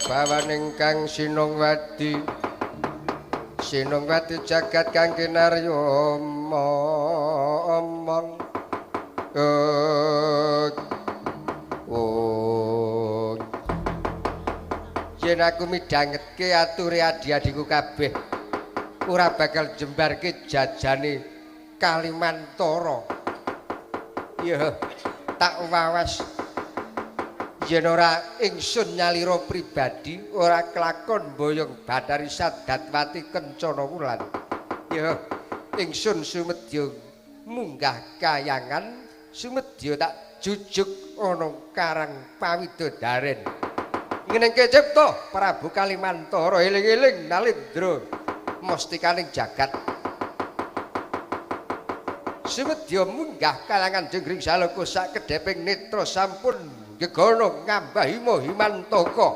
Bawaning kang Sinungwadi, Sinungwadi jagat kang kinarya omong. Oh. Yen aku midhangetke ature adi-adiku kabeh ora bakal jembarke jajane Kalimantara. Ya, tak wawas yen ora ingsun nyalira pribadi ora kelakon boyong Bathari Sadatwati Kencana Wulan. Ya, ingsun sumedya munggah kayangan, sumedya tak jujuk ana karang pawidodaren. Ngenengke cipta Prabu Kalimantara, eling-eling Nalendra mustikaning jagat. Sumedya munggah kayangan jenggring saloko sak kedheping netra sampun gegono ngambah hima himantaka.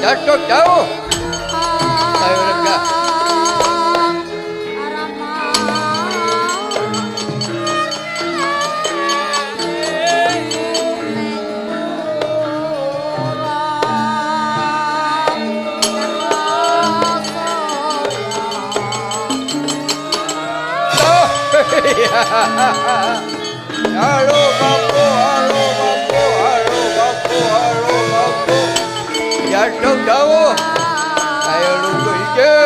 Jaduk jauh. Ayo lega. Halo mampu, halo mampu, halo mampu, halo mampu. Jaduk jauh. Ayo lungguh iki.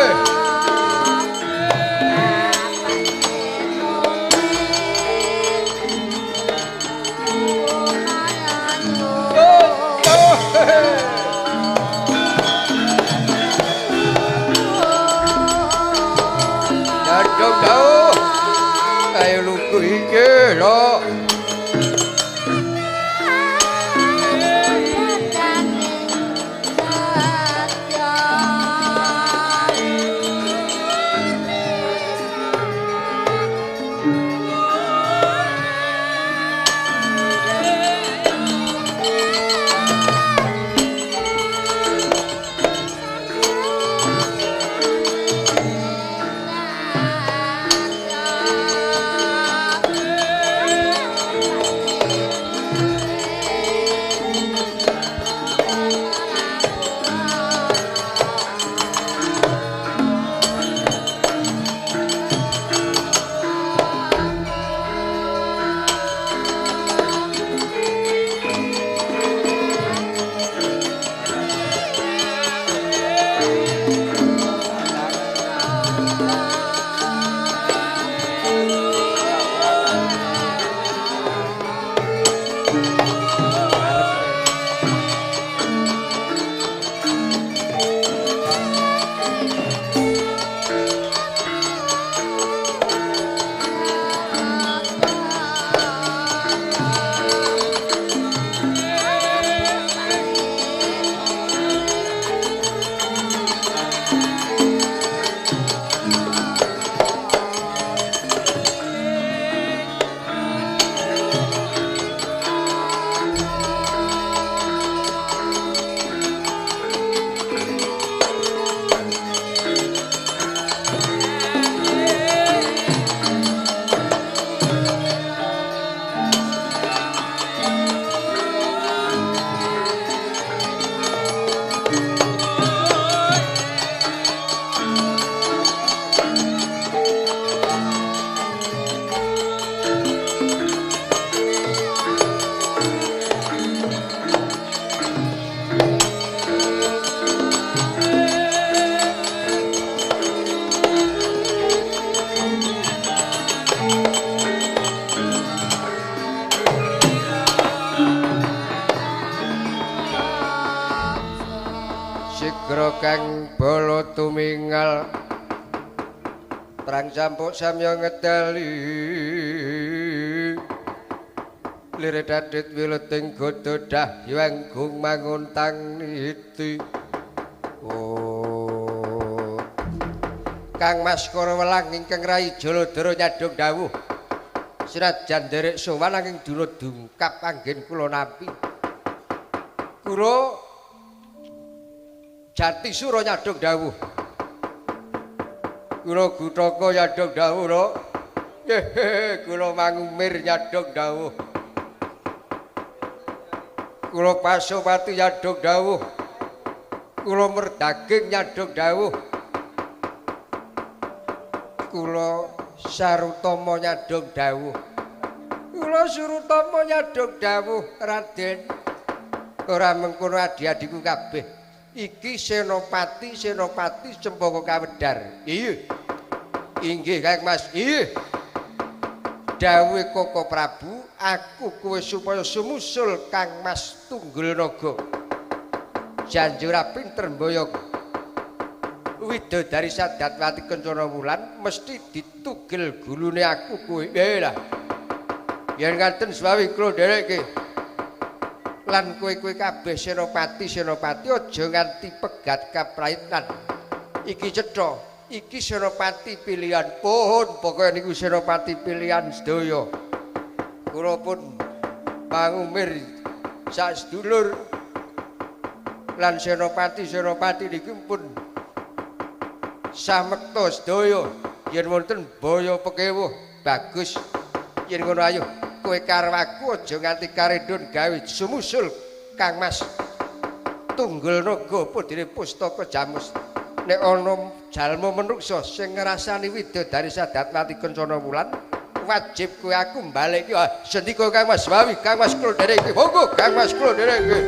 Jaduk jauh. Ayo lungguh iki lho. Kula kang bala tumingal perang sampuk samya ngedali lirik dadit wileting godhodah hyang gung mangun tang niti. Oh Kang Mas Kara Welang ingkang rai Jaladara nyadhong dawuh senajan nderek sowan anging duna dungkap anggen kula nampi. Kula Jati Sura nyadhong dawuh. Kula Gutaka nyadhong dawuh lho. Nggih, kula Mangumir nyadhong dawuh. Kula Pasopati nyadhong dawuh. Kula Merdaging nyadhong dawuh. Kula Sarutama nyadhong dawuh. Kula Surutama nyadhong dawuh, Raden. Ora mengkono adi-adiku kabeh. Iki senopati senopati Cempaka Kawedar. Iya. Inggih Kang Mas. Iya. Dawuhe Koko Prabu, aku kowe supaya sumusul Kang Mas Tunggul Naga. Janji ora pinter mboyong. Widodari Sadatwati Kencana Wulan mesti ditugel gulune aku kowe. Lah. Yen ngaten swawi kula nderekke. Lan kowe-kowe kabeh senopati senopati aja nganti pegat kapraitan. Iki cetha, iki senopati pilihan. Pohon pokoke niku senopati pilihan sedaya. Kula pun mangumir sak sedulur lan senopati senopati niki pun samekta sedaya. Yen wonten baya pekewuh bagus. Yen ngono ayo kowe karo aku aja nganti karendun gawe sumusul Kang Mas Tunggul Naga padine pustaka Jamus. Nek ana jalma menungsa sing ngrasani widodari Sadatwati Kencana Wulan wajib kowe aku mbaleki. Sendika Kang Mas Wawi, Kang Mas kula ndereke. Monggo Kang Mas kula ndereke.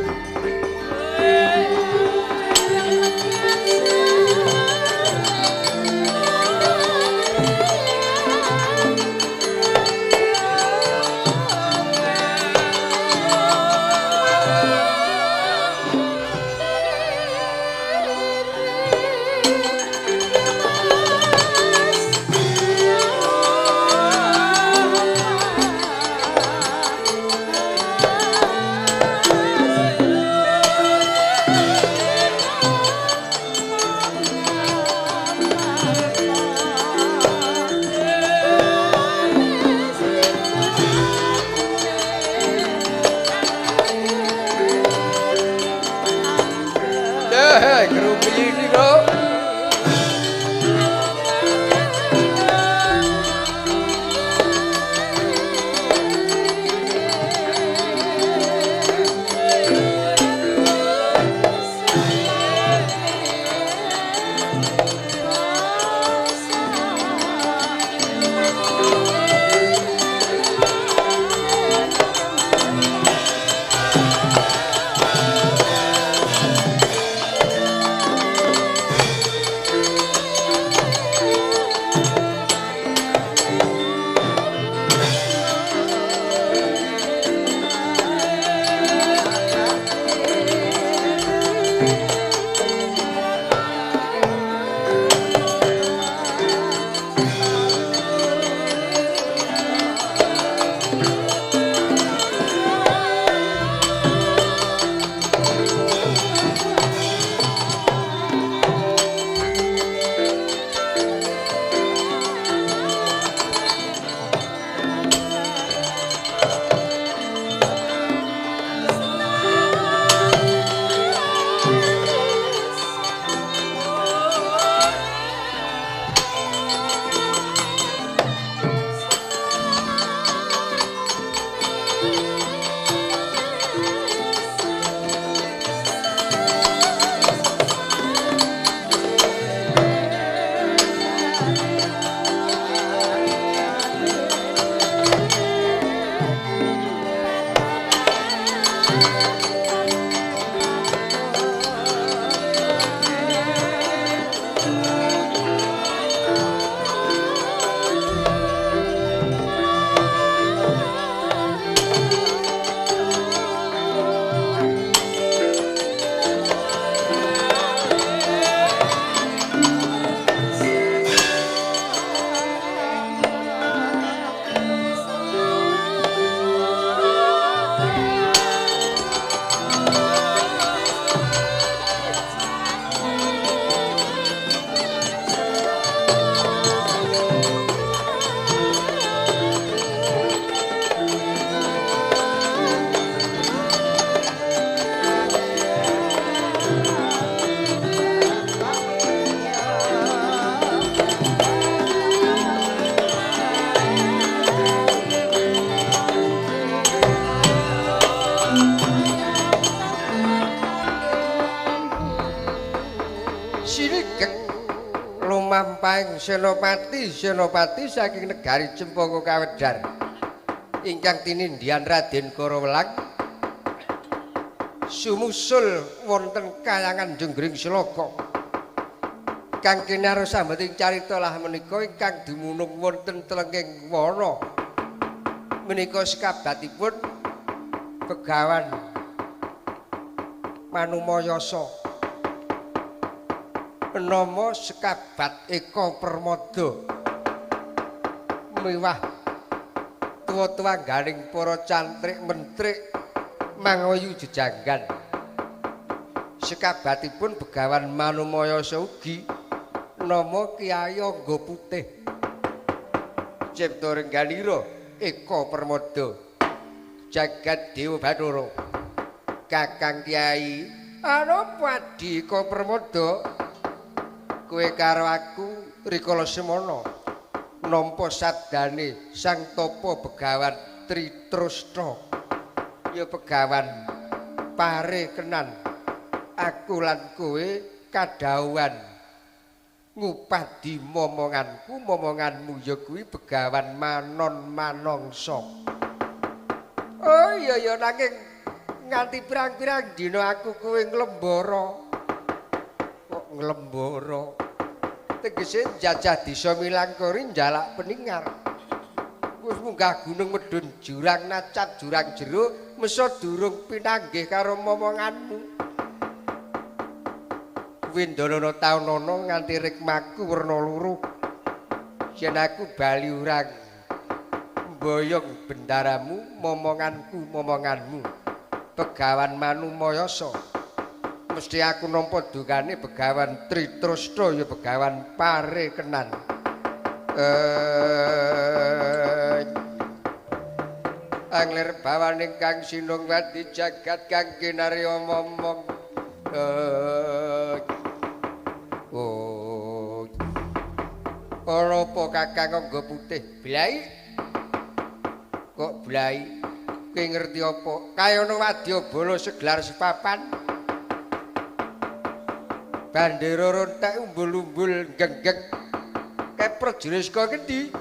Tuwaing senopati senopati saking negari Cempaka Kawedar ingkang tinindhian Raden Karawelang sumusul wonten kayangan Jenggring Sloka kang kinarya sambeting carita lah menika ingkang dumunung wonten telenging wana menika sekabatipun Begawan Manumayasa nama sekabat Eka Permada miwah tuwa-tuwangganing para cantrik mentrik mangayu jejanggan. Sekabatipun Begawan Manumayasa ugi nama Kyai Angga Putih Cipta Rengganira Eka Permada Jagat Dewa Bathara. Kakang Kyai anapa Adi Eka Permada? Kowe karo aku rikala semana nampa sabdane Sang Tapa Begawan Tritrasta. Ya Begawan pare kenan aku lan kowe kadhawuhan ngupadi momonganku momonganmu ya kuwi Begawan Manon Manongsa. Oh iya ya nanging nganti pirang-pirang dina aku kowe nglembara. Kok nglembara? Tegese jajah desa Milangkori njalak peningar. Wis munggah gunung medhun jurang nacap jurang jero mesa durung pinanggih karo momonganmu. Windana taunana nganti rikmaku werna loro. Yen aku bali urang mboyong bendaramu momonganku momonganmu. Begawan Manumayasa. Mesti aku nampa dungane Begawan Tritrasta ya Begawan pare kenan. Anglir bawaning kang sinung wadi jagat kang kinarya momong. Oh. Ana apa Kakang Angga Putih? Blai. Kok blai? Kowe ngerti apa? Kaya ana wadyabala segelar sepapan. Bandera rontek umbul-umbul genggeng. Kae prajurit saka ngendi?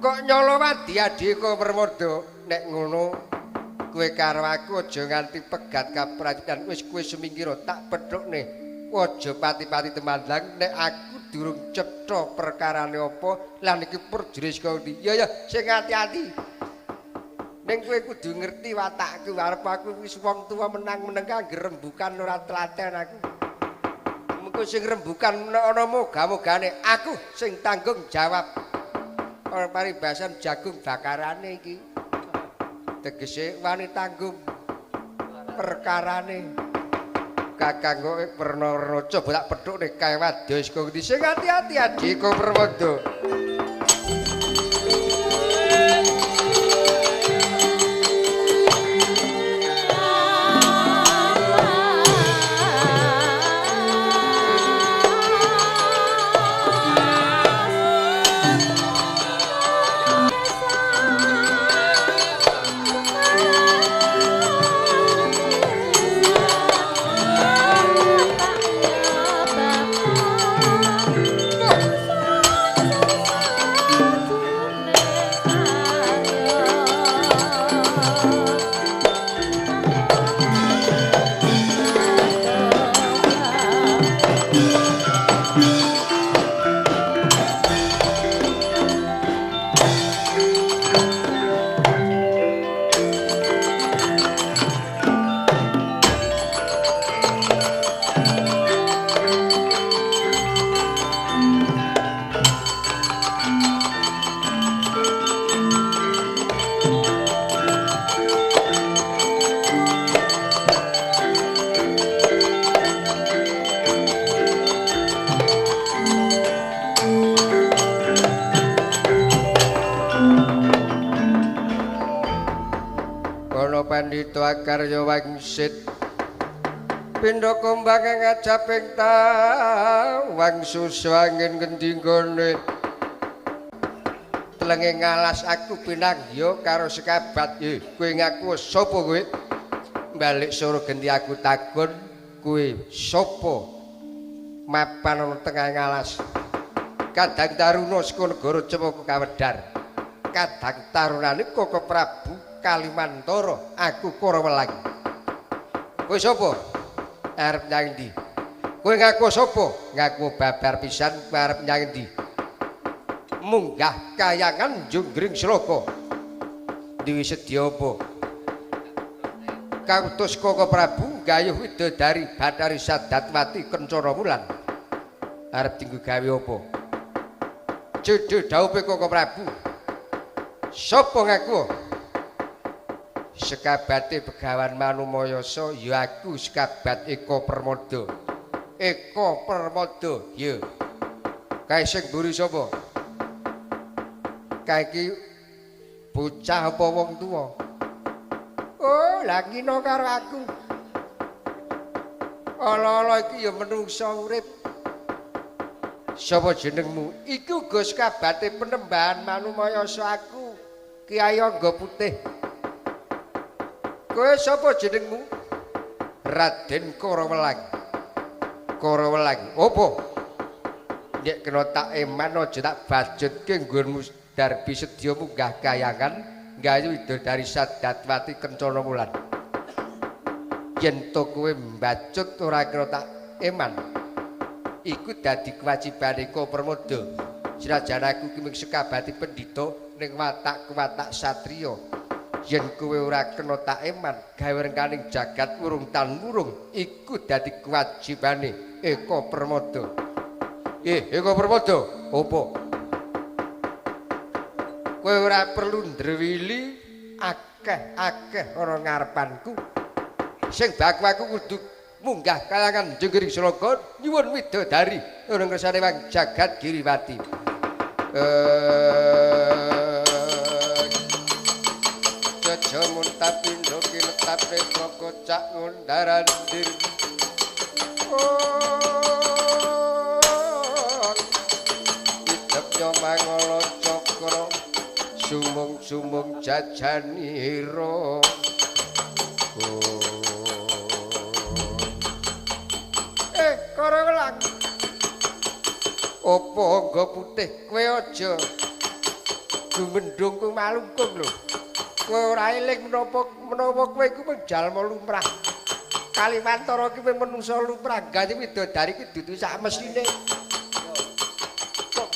Kok nyala wadi Adi Eka Permada? Nek ngono kowe karo aku aja nganti pegat kaprajutan. Wis kowe semingkira tak pethukne. Aja pati-pati temandang nek aku durung cetha perkarane apa lan iki prajurit saka ngendi. Ya ya sing ati-ati. Ning kowe kudu ngerti watakku, arep aku wis wong tuwa menang-meneng kanggo rembukan ora telaten aku. Mengko sing rembukan ana moga-mogane aku sing tanggung jawab. Ora paribasan jagung bakarane iki. Tegese wani tanggung perkarane. Kakang kok werna-werna coba tak pethukne kae wadya saka ngendi sing ati-ati Adi Eka Permada. Pandita karya wangsit pindha kumbang ngajaping tawang susu angin ngendi nggone telenge ngalas aku pinangya karo sekabat. Kowe ngaku sapa kowe? Balik soro genti aku takon kowe sapa mapan ana tengah ngalas. Kadang Taruna saka negara Cempaka Kawedar. Kadang Tarunane Koko Prabu Kalimantara, aku Karawelang. Kowe sapa? Arep nyang ndi? Kowe ngaku sapa? Ngaku babar pisan kowe arep nyang ndi? Munggah kayangan Junggring Sloka. Duwe sedya apa? Kautus Koko Prabu gayuh widodari Bathari Sadatwati Kencana Wulan. Arep dienggo gawe apa? Cedhe dhawuhe Koko Prabu. Sapa ngaku? Sekabate Begawan Manumayasa ya aku sekabat Eka Permada. Eka Permada, ya. Kae sing mburi sapa? Kae iki bocah apa wong tuwa? Oh, lha ngino karo aku. Ala-ala iki ya menungsa urip. Sapa jenengmu? Iki uga sekabate Penembahan Manumayasa aku, Kyai Angga Putih. Kowe sapa jenengmu? Raden Karawelang. Karawelang. Opo? Nek kena tak eman aja tak bajutke nggonmu Darbi sedya munggah kayangan gayu widodari Sadatwati Kencana Wulan. Yen to kowe mbacut ora kena tak eman. Iku dadi kewajibane Eka Permada. Senajan aku ki mung sekabati pendhita ning watak-watak satriya. Yen kowe ora kena tak eman gawe rengkaning jagat wurung tan wurung iku dadi kewajibane Eka Permada. Eka Permada, opo? Kowe ora perlu ndrewili akeh-akeh ana ngarepanku. Sing baku aku kudu munggah kayangan Junggring Sloka nyuwun widodari ana ngersane wang jagat Giriwati. Jaja muntapindha kinetap netra kocak ngundarandir. Idep mangala cakra sumung-sumung jajanira. Karawelang. Apa angga putih kowe aja gumendhung ku malungkung lho. Kowe ora eling menapa menawa kowe iku mung jalma lumrah. Kalimantara ki mung menungsa lumrah, ganti widodari ki dudu sak mesine. Kok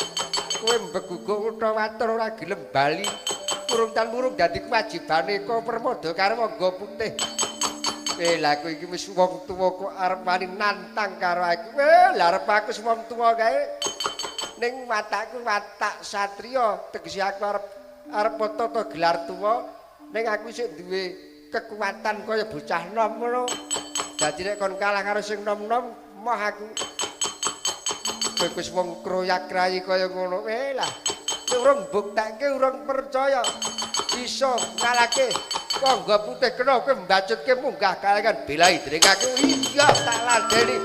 kowe mbeguguk kutha watur ora gelem bali. Urung tan urung dadi kewajibane Eka Permada karo Angga Putih. Lah aku iki wis wong tuwa kok arep wani nantang karo aku. Lah arep aku wis wong tuwa kae. Ning watakku watak satriya, tegese aku arep tata gelar tuwa, ning aku isih duwe kekuatan kaya bocah nom ngono. Dadi nek kon kalah karo sing nom-nom, moh aku. Kowe wis wong kroyak-krayi kaya ngono. Lah urung mbuktekke urung percaya iso ngalahke Angga Putih kena kowe mbacutke munggah kayangan belai dening aku. Iya tak ladeni.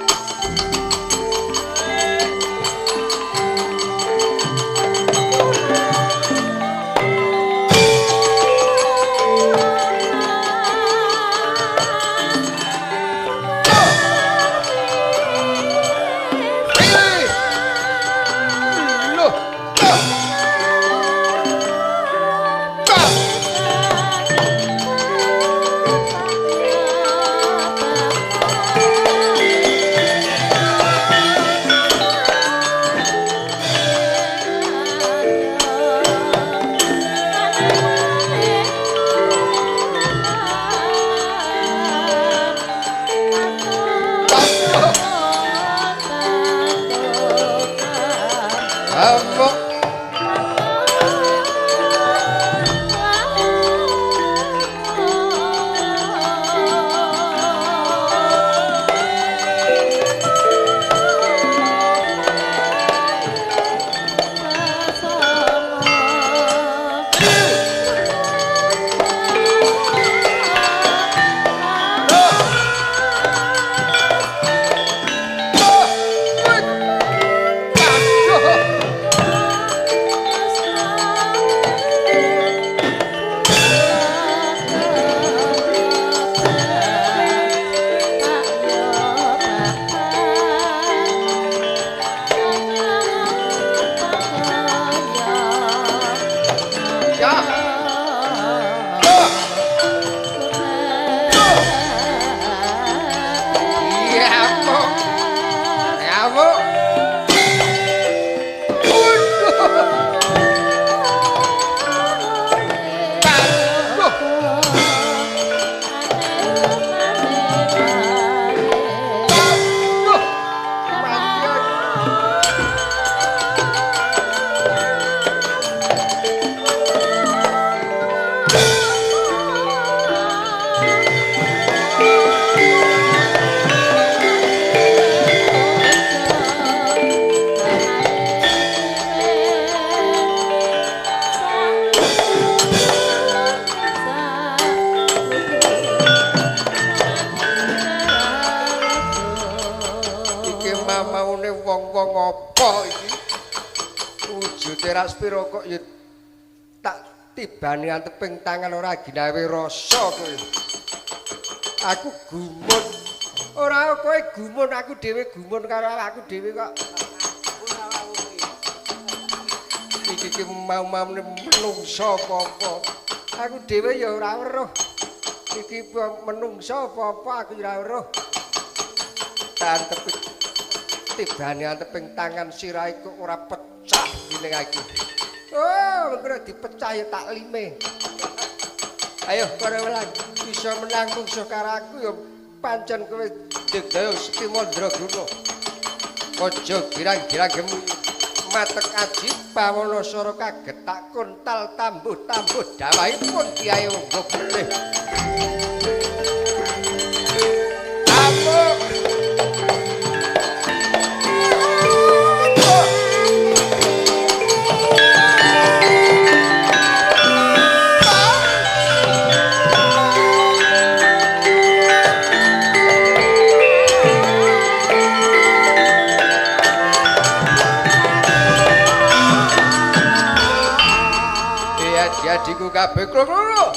Rambute ra sepira kok ya tak tibani anteping tangan ora ginawe rasa kowe. Aku gumun. Ora kowe gumun, aku dhewe gumun karo aku dhewe kok. Iki ki mau-maune menungsa apa-apa. Aku dhewe ya ora weruh. Iki menungsa apa-apa aku ora weruh. Antep tibane anteping tangan sirahe kok ora pecah ngene iki. Oh, mengko dipecah ya tak lime. Ayo para welang iso menang mungsuh karo aku ya pancen kowe digdaya Seki Mandraguna. Aja girang-girang gemu. Matek aji pawana sora kagetak kontal tambuh-tambuh dawahipun Kyai Wonggo Putih. Amuk. Adiku kabeh kloro.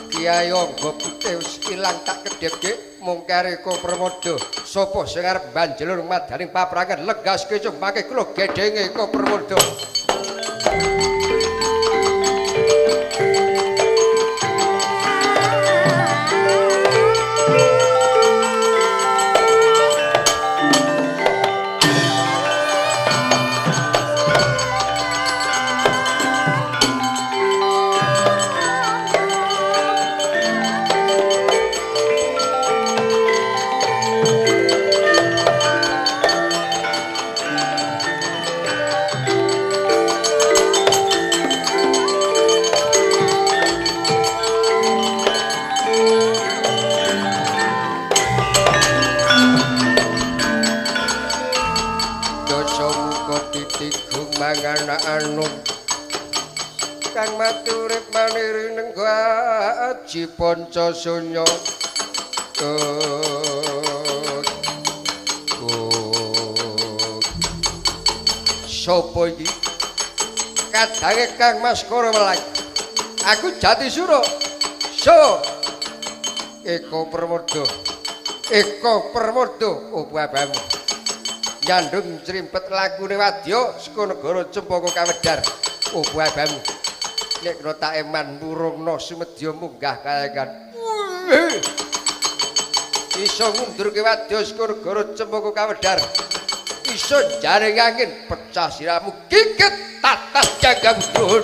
Kyai Angga Putih wis ilang tak kedhek mung kare Eko Permada. Sapa sing arep banjelur madaning paprangan legas kecup mangke kula gedhenge Eko Permada. Kang mati urip maniri nenggo aji panca sunya. Sopo iki? Kadange Kang Mas Koro Welang. Aku Jati Sura. So Eko Permada. Eko Permada opo abamu? Nyandung srimpet lakune wadya saka negara Cempaka Kawedar. Opo abamu? Nek kena tak eman murungna sumedya munggah kayangan. Iso ngundurke wadya saka negara Cempaka Kawedar. Iso jaring angin pecah siramu gigit tatas janggang nuhun.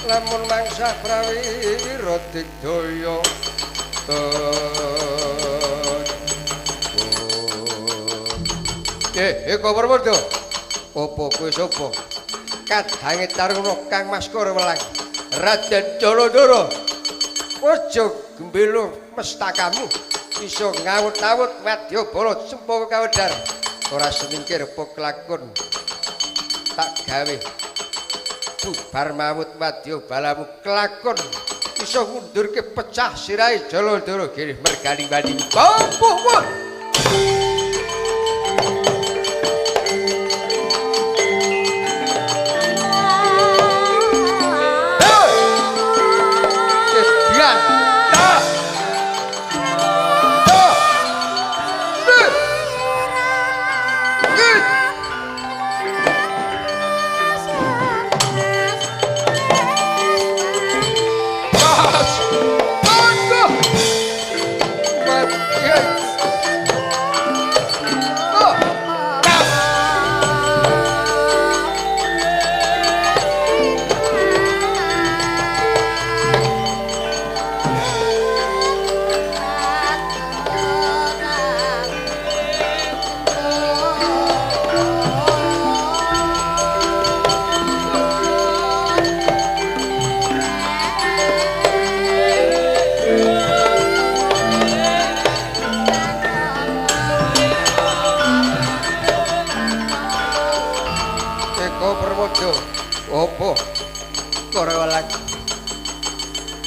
Lamun mangsa prawira digdaya. Eko Permada. Apa kowe sapa? Kadange Taruna Kang Mas Karawelang. Raden Jaladara. Aja gembelo mestakamu iso ngawut-awut wadyabala cempaka kawedhar. Ora semingkir apa kelakon tak gawe bubar mawut wadyabalamu kelakon iso ngundurke pecah sirahe Jaladara girih mergani bali. Apa?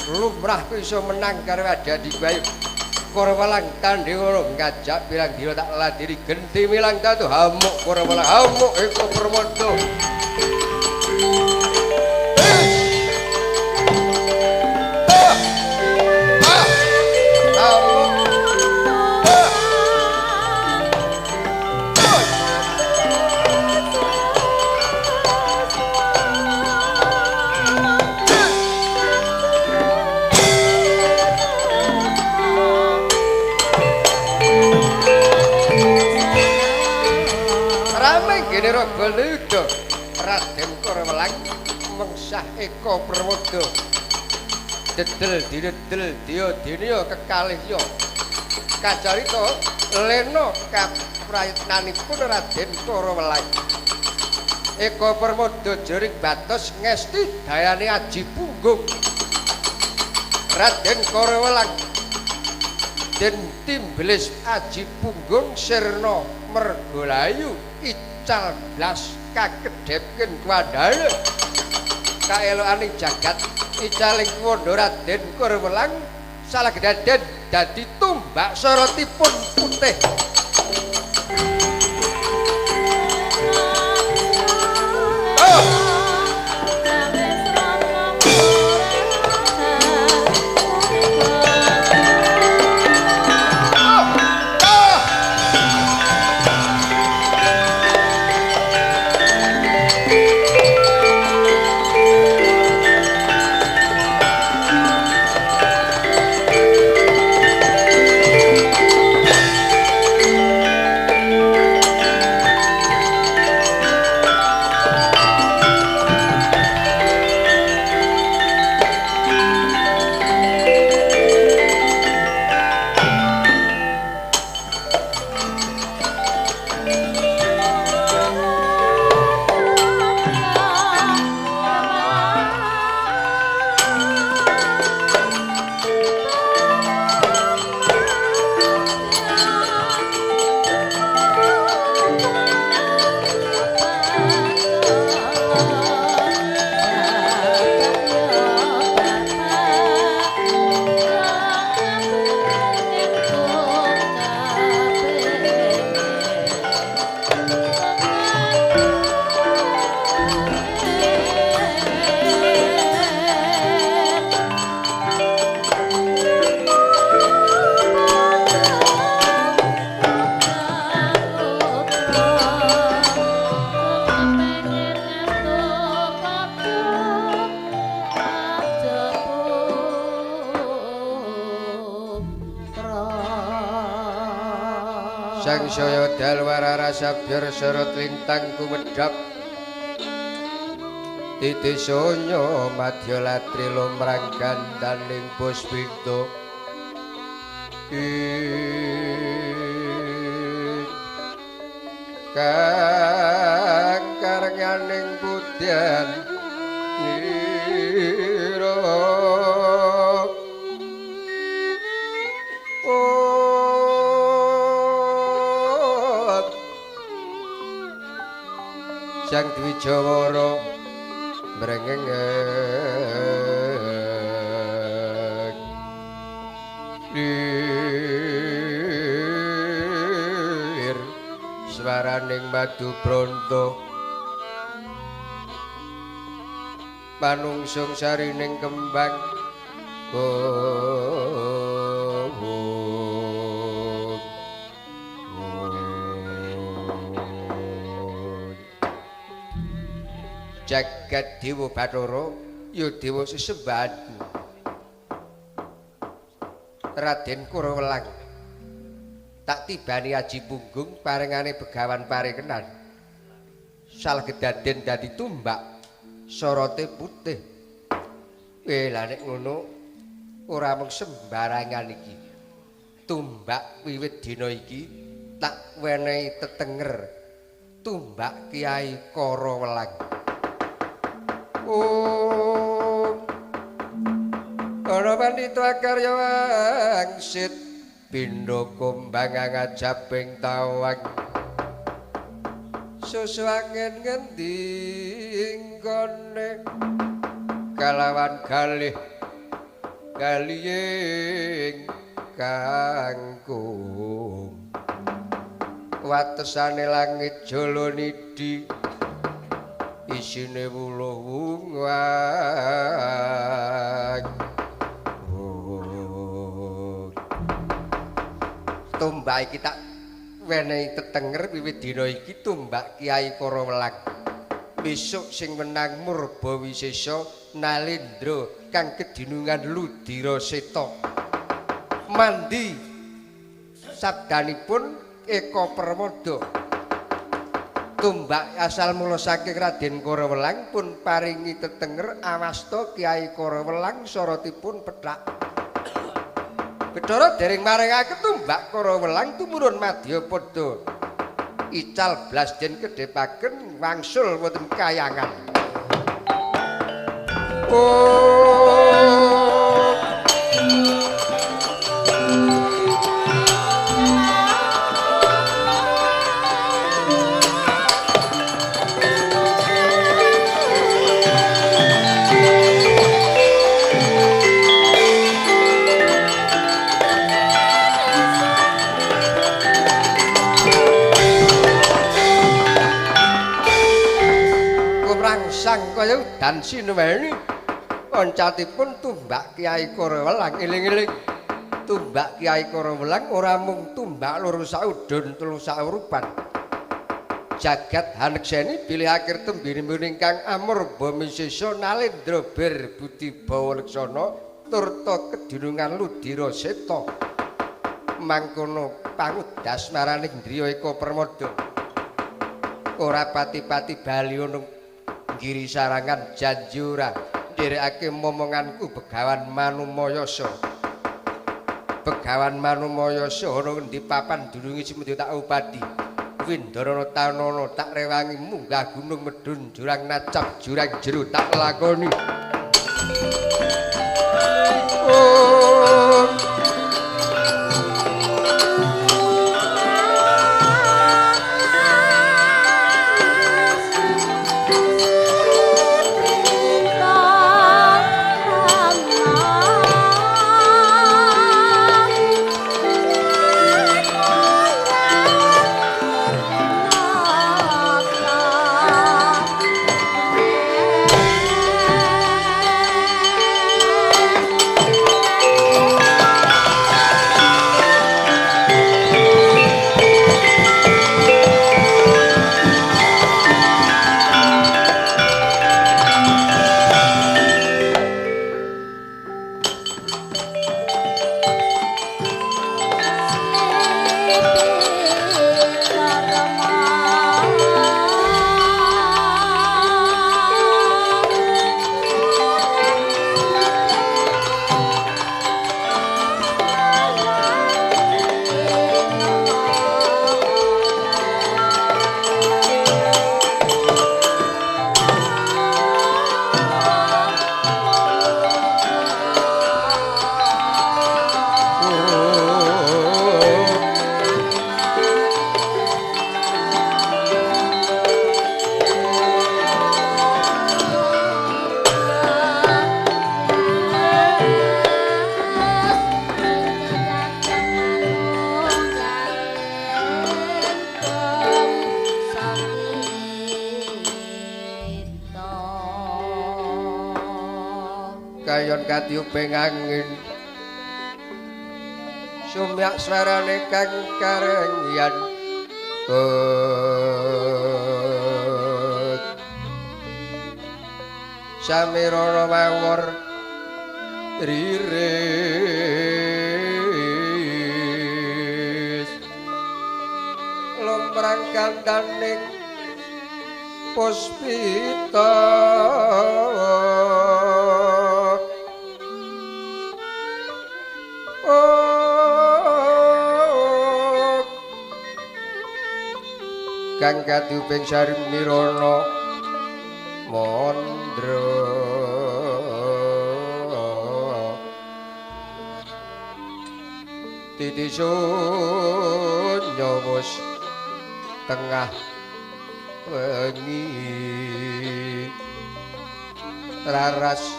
Lumrah iso menang karo adi bayu. Karawelang tandhingana ngajak pirang dina tak ladiri genti milang tatu hamuk Karawelang hamuk Eko Permada. Raden Karawelang mengsah Eko Permada. Dedel didedel dia denia kekalih ya. Kacarita lena kaprayitnanipun Raden Karawelang. Eko Permada jering batos ngesti dayane aji punggung. Raden Karawelang den timbelis aji punggung sirna mergolayu ical blas kakedhepken kuwandhane kaelokaning jagat icaling kuwandha Raden Karawelang salah gedaden dadi tumbak sorotipun putih. Sang saya dalwara rasa biar sorot lintang kumedhap titi sonyo madya latri lumrang gandaning puspita Kang karenganing pudyan nira. Sang Dwijawara mrengeng lir swaraning madu bronto panungsung sarining kembang jagat dewa Bathara ya dewa sesembahanku Raden Kurawelang tak tibani aji punggung parengane Begawan Parekenan sal kedaden dadi tumbak sorote putih. Lah nek ngono ora mung sembarangan iki tumbak wiwit dina iki tak wenehi tetenger tumbak Kiai Karawelang. Om ana pandita karya wangsit pindha kumbang ngajaping tawang susu angin ngendi nggone kalawan galih galiying kangkung watesane langit jala nidi isine wuluh wungwang. Tumbak iki tak wenehi tetenger wiwit dina iki tumbak Kiai Karawelang. Besok sing menang Murba Wisesa Nalendra kang kedinungan Ludira Seta. Mandi sabdanipun Eka Permada. Tumbak asal mula saking Raden Karawelang pun paringi tetenger awasta Kiai Karawelang sorotipun pethak. Bathara dereng maringake tumbak Karawelang tumurun madyapada ical blas den kedhepaken wangsul wonten kayangan. Oh. Kaya udan sinuweni oncatipun tumbak Kiai Karawelang. Eling-eling tumbak Kiai Karawelang ora mung tumbak loro saudon telu saurupan. Jagat hanekseni bilih akhir tembiripun ingkang amurba misesa Nalendra Bir Budi Bawa Leksana turta kedinungan Ludira Seta. Mangkono pangudas maraning Driya Eka Permada. Ora pati-pati bali ana Giri sarangan janji ora nderekake momonganku Begawan Manumayasa. Begawan Manumayasa ana ngendi papan dununge semedya tak upadi. Windarana tanana tak rewangi munggah gunung medhun jurang nacap jurang jero tak lakoni. Oh. kayon katiyuping angin. Sumyak swarane kang karengyan. Samirana mawar riris lumrang kandaning puspita kang katuping sarimirana mondro. Titi sunyo wis tengah wengi raras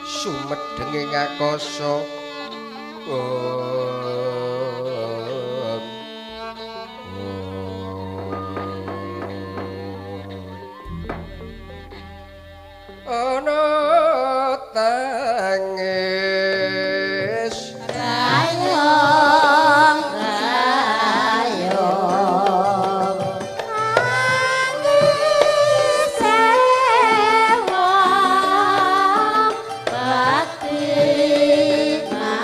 sumedhenge ngakasa. Ana tangis rayong rayong nangis sewa bakti mati kedongan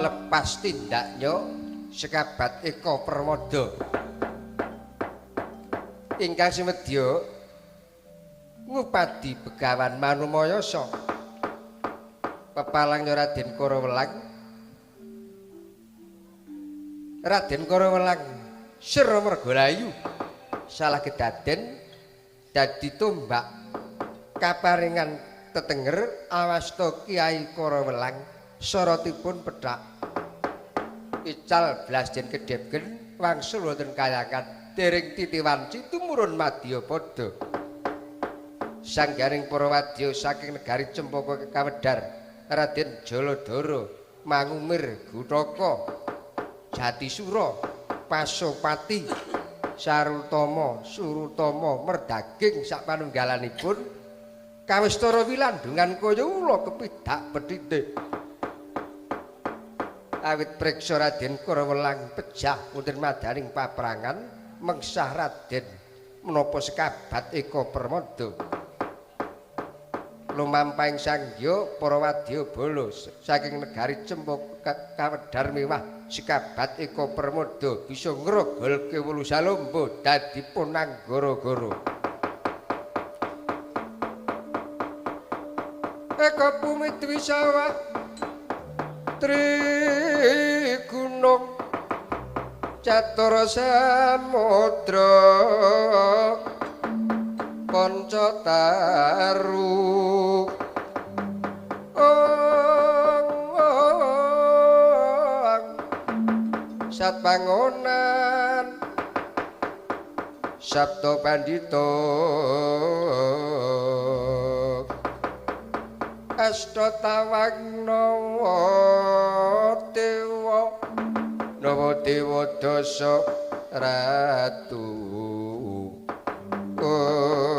lepas tindaknya sekabat Eka Permada ingkang semedya ngupadi Begawan Manumayasa pepalangnya Raden Karawelang. Raden Karawelang sira Mergolayu salah kedaden dadi tombak kaparingan tetenger awasta Kyai Karawelang sorotipun pethak ical blas den kedhepken wangsul wonten kayangan dereng titiwanci tumurun madya pada sanggaring para wadya saking negari Cempaka kawedhar Raden Jaladara Mangumir Gutaka Jatisura Pasopati Sarutama Surutama merdaging sapanunggalanipun kawistara wilandungan kaya ula kepidak pethite. Awit preksa Raden Karawelang pejah wonten madaning paprangan mengsah Raden menapa sekabat Eka Permada. Lumampahing sangya para wadya bala saking negari Cempaka kawedhar mewah sekabat Eka Permada bisa ngrogolke wulu salomba dadi punang gara-gara. Eka bumi dwi sawah tri gunung catur samudra panca taru sat pangonan Sabda Pandita Asta tawang nawa dewa nawa dewa dasa ratu. Oh.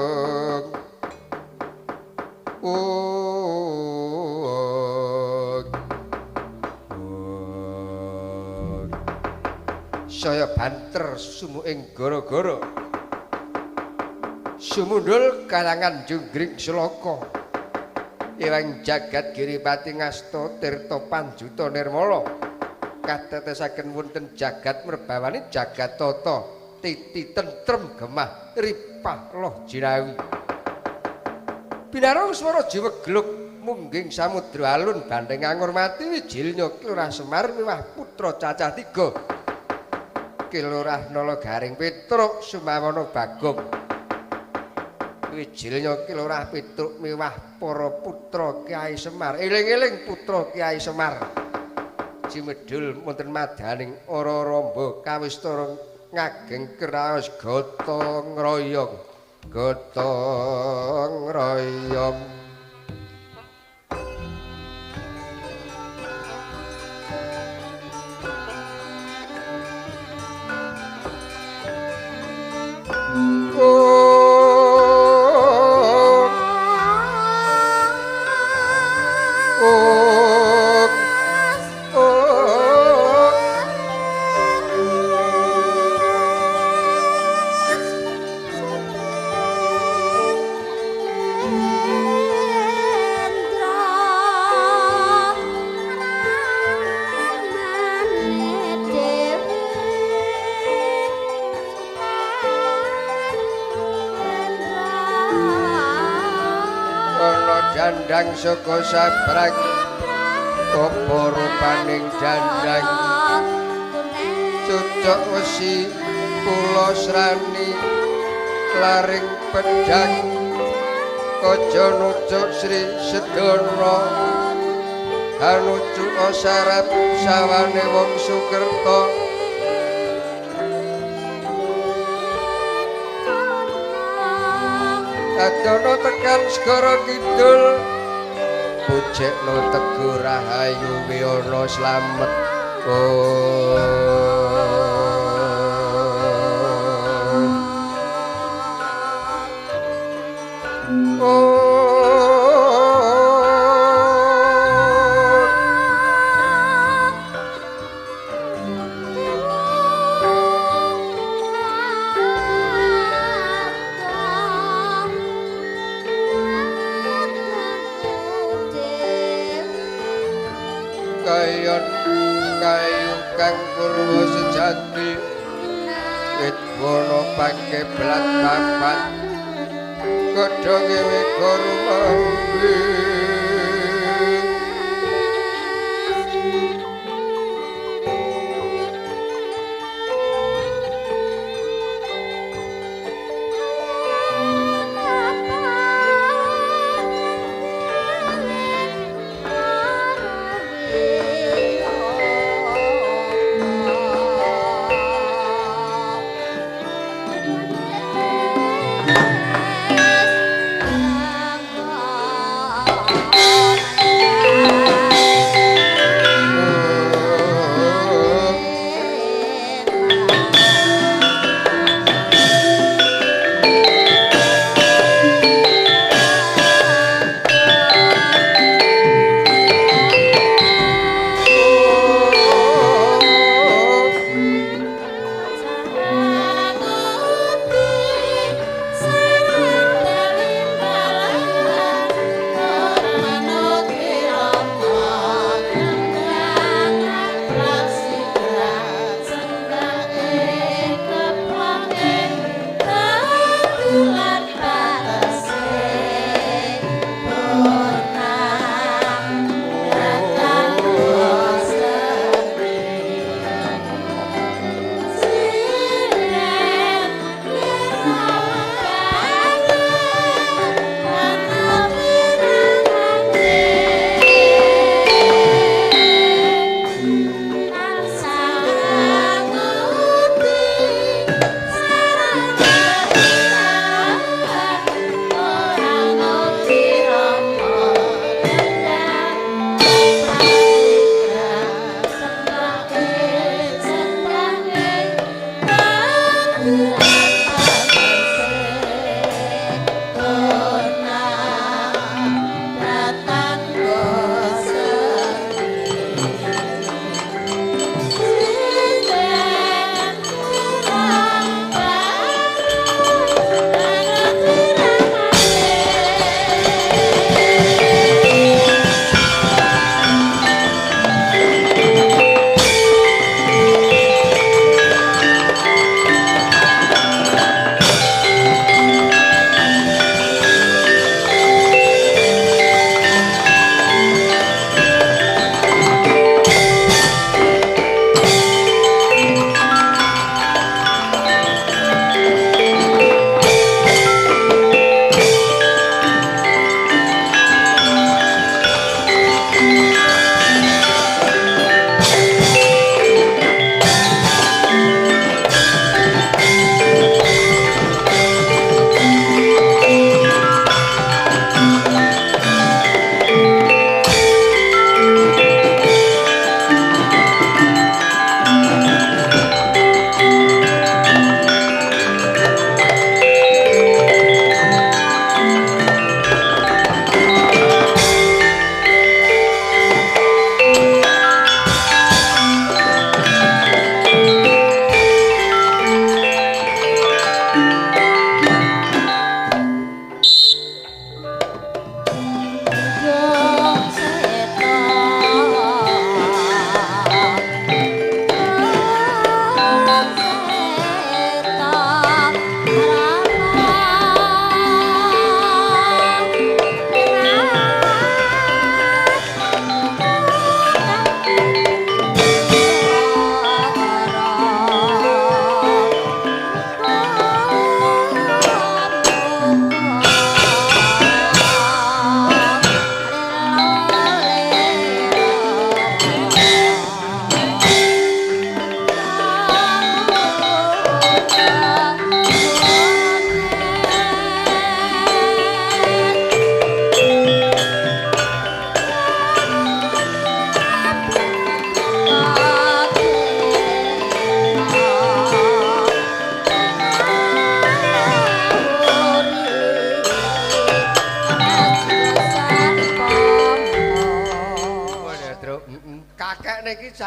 Saya banter sumuking gara-gara. Sumundul kalangan junggring selaka. Ewang jagat Giripati ngasta tirta panjuta nirmala. Katetesaken wonten jagat merbawani jagat tata titi tentrem gemah ripah loh jinawi. Binarung swara jiwegluk mungging samudra alun bandeng ngurmati Wijilnya Ki Lurah Semar miwah putra cacah tiga. Ki Lurah Nala Garing Petruk Sumawana Bagong. Wijilnya Ki Lurah Petruk miwah para putra Kyai Semar. Eling-eling putra Kyai Semar. Cimedul wonten madaning ora ramba kawistara ngageng kraos gotong royong. Gotong royong. Dandang saka sabrang apa rupaning dandang cucuk wesi kula srani laring pedhang aja nucuk Sri Sedana hanucuk sarap sawane wong Sukerta. Adono tekan segara kidul pujekno teguh rahayu wiyono slamet. Kayon kayu kang purwa sejati wit wono pakeblat papat godhonge wega rumambi. Oh.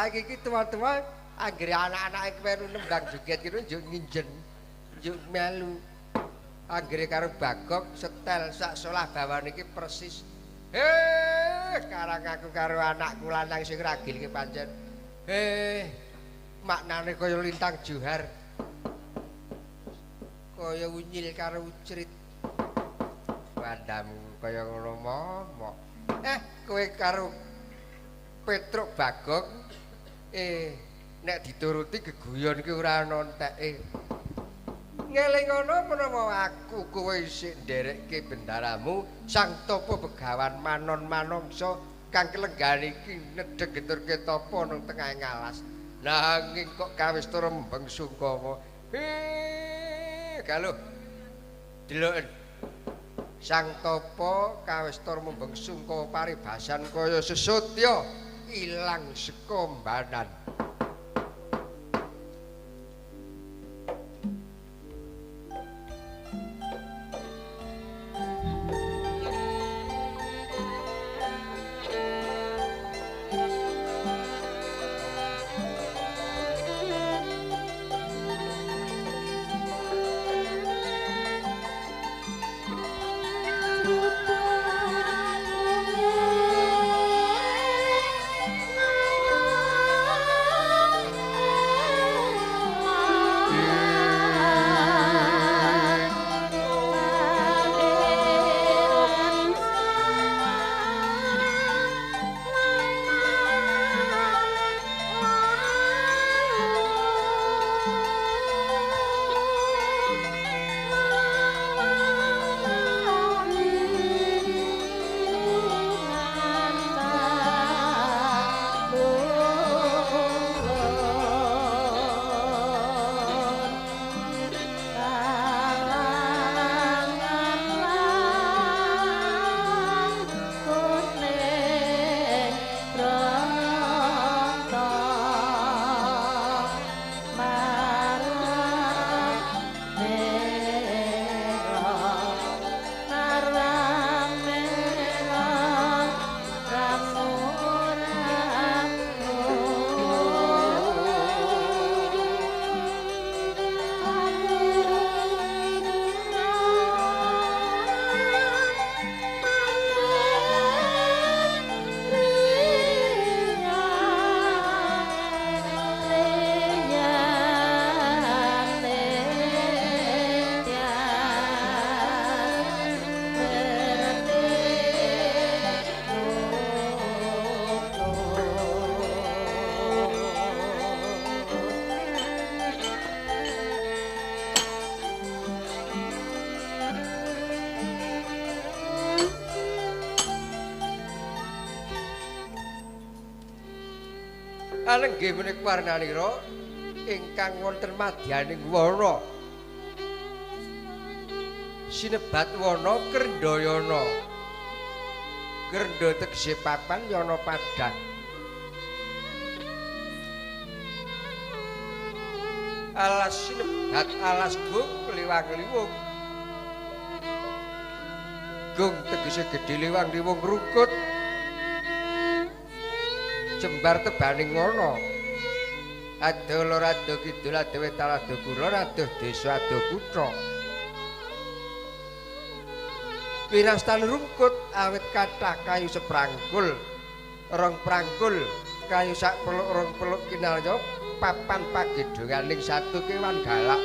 Saiki iki tuwa-tuwa anggere anak-anake melu nembang joget kira njuk nginjen, njuk melu. Anggere karo Bagong setel sak solah bawane iki persis. Heh, karang aku karo anakku lanang sing ragil iki pancen. Heh, maknane kaya lintang johar. Kaya unyil karo ucrit. Wandamu kaya ngono momok. Kowe karo Petruk Bagong nek dituruti geguyon ki ora ana enteke. Ngeling ngono menawa aku kowe isih nderekke bendaramu Sang Tapa Begawan Manon Manungsa kang kelenggan iki nedhek geturke tapa nang tengahing alas. Nanging kok kawista rembeng sungkawa. Galuh. Deloken. Sang Tapa kawista rembeng sungkawa paribasan kaya sesotya ilang saka mbanan. Alenggih menika warnanira ingkang wonten madyaning wana. Sinebat wana Krendhayana. Krendha tegese papan, yana padhang. Alas sinebat alas gung liwang liwung. Gung tegese gedhe, liwang liwung rukut. Jembar tebaning wana. Adoh lor adoh kidul adoh wetan adoh kulon adoh desa adoh kutha. Winastan rungkut awit kathah kayu seprangkul, rong prangkul, kayu sak peluk rong peluk kinalya papan pagedhonganing satu kewan galak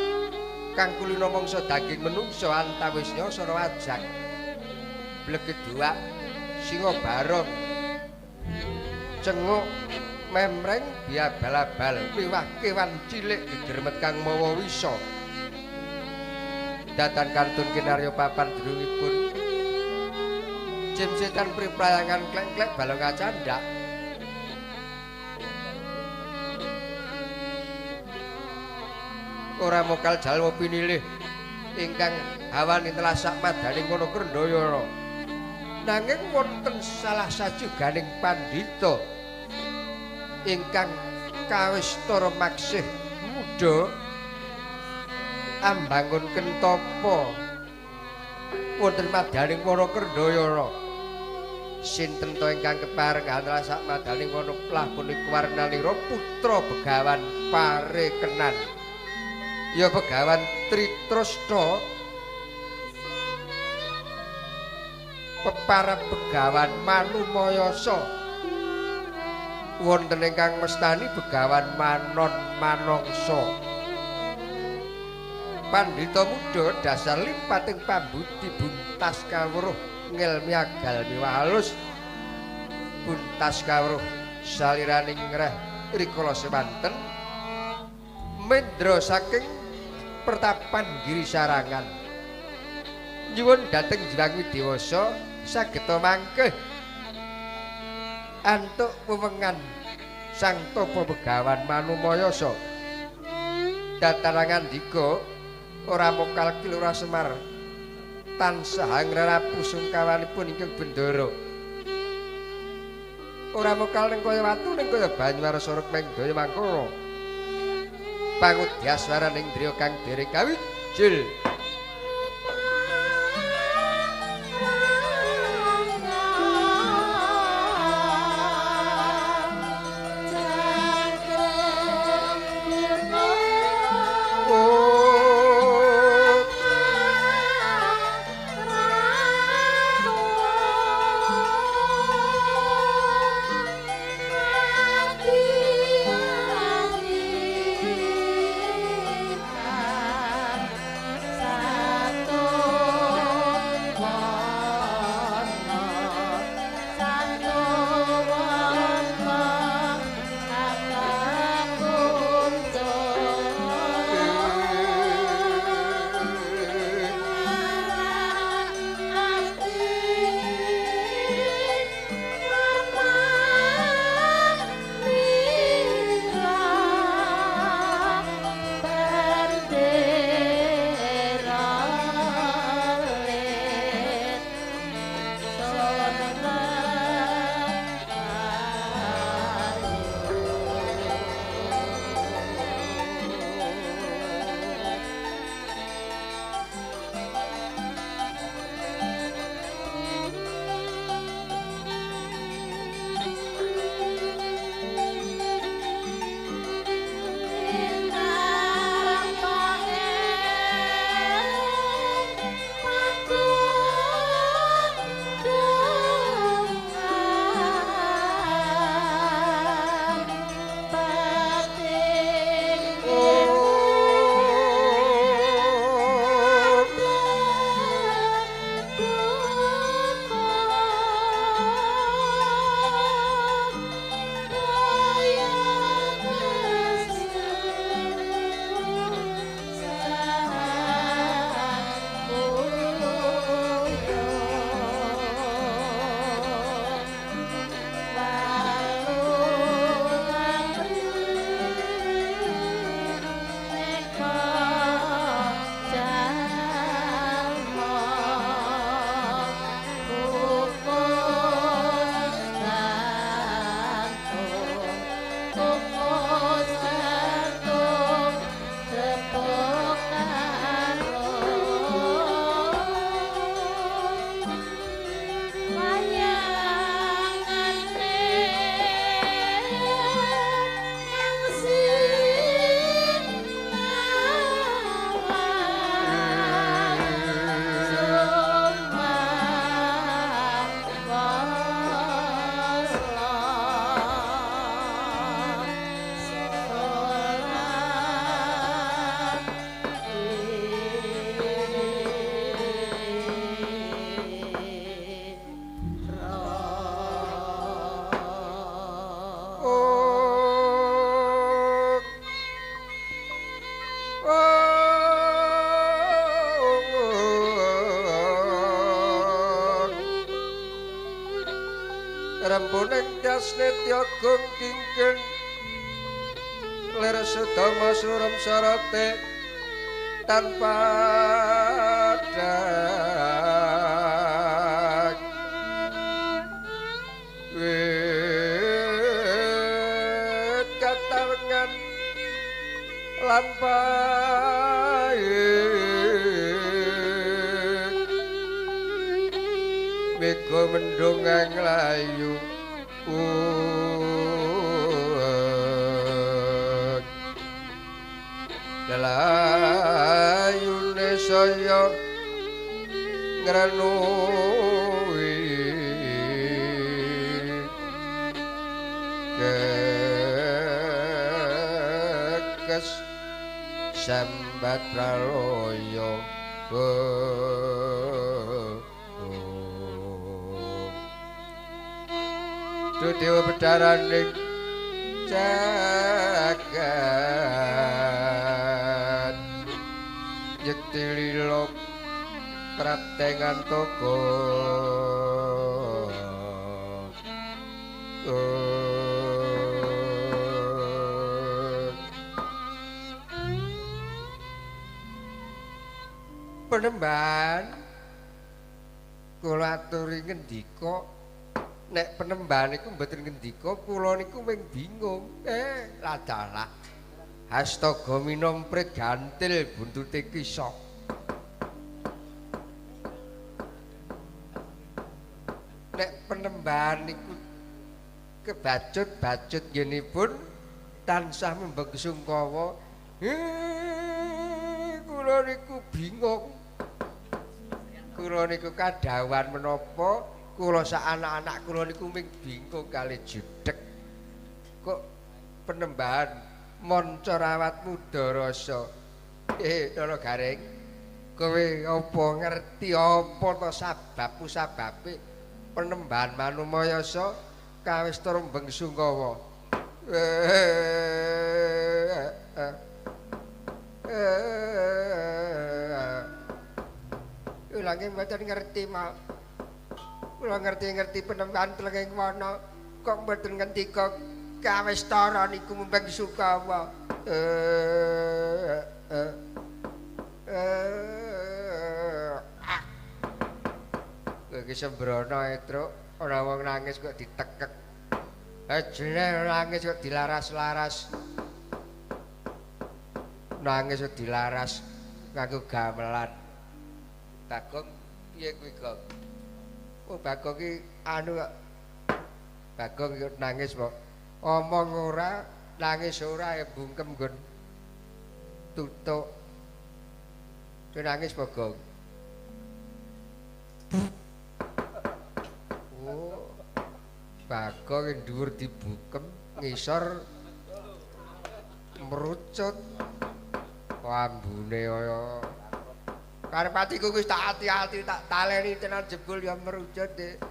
kang kulina mangsa daging menungsa antawis nyasara ajak. Blegeduak, singa barong, cenguk, memreng, biabal-abal, miwah kewan cilik gegremet kang mawa wisa. Datan kantun kinarya papan drungipun. Jim setan priprayangan klek-klek balong kacandak. Ora mokal jalma pinilih ingkang hawane telasak madaning kono Krendhayana. Nanging wonten salah sajuganing pandhita ingkang kawistara maksih muda ambangun kentapa wonten madyaning wana Krendhayana. Sinten to ingkang kepareng sak madaning wana plah punika warnanira putra Begawan Parekenan. Ya Begawan Tritrasta peparab Begawan Manumayasa. Wonten ingkang mestani Begawan Manon Manongsa. Pandhita muda dasar limpating pambudi buntas kawruh ngelmi agal miwah halus buntas kawruh saliraning ngreh rikala semanten mendra saking pertapan Giri Sarangan nyuwun dhateng Hyang Widewasa sageta mangkeh antuk wewengan Sang Tapa Begawan Manumayasa. Dataran ngandika ora mokal Ki Lurah Semar tansah ngrerapu sungkawanipun ingkang bendara. Ora mokal ning kaya watu ning kaya banyu arsa rukmeng daya mangkara. Pangudyaswaraning driya kang dereng kawijil. Rembuning Tyasnitya gung kingking lir sudama surem sarate tanpa dak wit katawengan lampahe wit mega mendung kang layu. Layune saya ngrenuwi kekes sambat pralaya. Duh dewa bedaraning jagat yekti lila praptengan toko. Penemban kula aturi ngendika, nek penemban niku mboten ngendika, kula niku mung bingung. Ladalah astaga minomprit gantil buntute kisah. Nek penemban niku kebacut-bacut ngenipun tansah membeng sungkawa. Kula niku bingung. Kula niku kadhawan menapa kula sak anak-anak kula niku mung bingung kali judhek. Kok penembahan manca rawat muda rasa. Nara Gareng, kowe apa ngerti apa to sabab musababe penembahan Manumayasa kawista rembeng sungkawa? Kula nggih mboten ngerti, Mak. Kula ngerti-ngerti penembahan tlenging wana kok mboten ngendika kawistara niku mumbeng sukawa. Kowe iki sembrono e, Truk. Ora wong nangis kok ditekek. Jenenge nangis kok dilaras-laras. Nangis kok dilaras nganggo gamelan. Bagong piye kuwi, Gong? Oh, Bagong ki anu kok. Bagong yo nangis kok. Omong ora, nangis ora, ya bungkem nggon tutuk. Kowe nangis apa, Gong? Oh. Bagong dhuwur dibukem, ngisor merucut. Ambune kaya karep atiku wis tak ati-ati tak taleni tenan jebul ya merucut, Dik.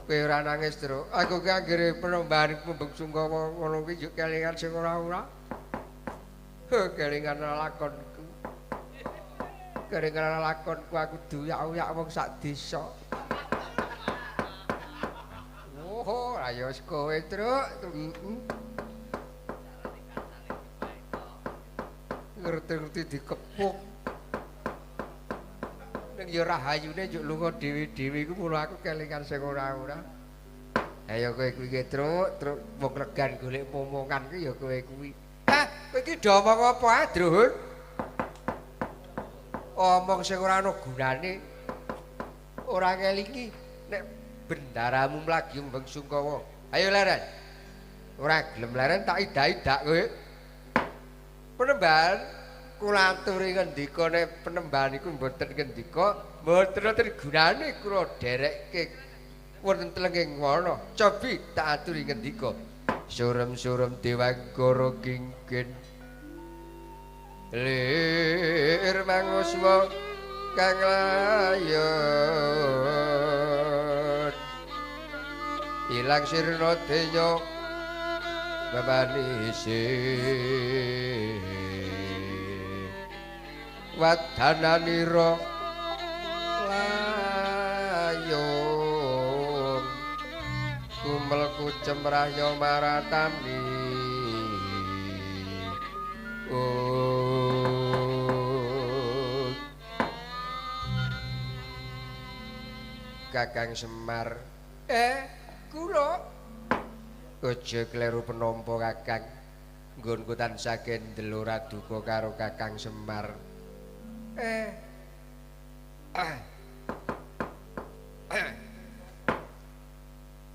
Kowe ora nangis, Truk. Aku ki anggere penembahan mumbeng sungkawa ngono kuwi yo kelingan sing ora-ora. Kelingan lakonku. Kelingan lakonku aku duyak-uyak wong sak desa. Oh, ayo wis kowe, Truk. Ngerti-ngerti dikepuk. Ning ya rahayune njuk lunga dhewe-dhewe iku mula aku kelingan sing ora-ora. Ayo kowe kuwi ki, Truk, Truk wong regan golek momongan kuwi ya kowe kuwi. Hah, kowe iki do omong apa ae, Druhun? Omong sing ora ana gunane. Ora ngelingi nek bendaramu mlagi mbeng sungkawa. Ayo leren. Ora gelem leren tak idak-idak kowe. Penembahan kula aturi ngendika nek penembahan iku mboten ngendika, mboten wonten gunane kula dherekke wonten tlenging wana. Cobi tak aturi ngendika. Surem-surem Dewanggara kingkin lir manguswa kang layon ilang sirna denya babanise wadananira layung kumel kucem rahya maratani. Kakang Semar, kula aja kleru penampa Kakang. Nggonku tansah kendel ora duka karo Kakang Semar.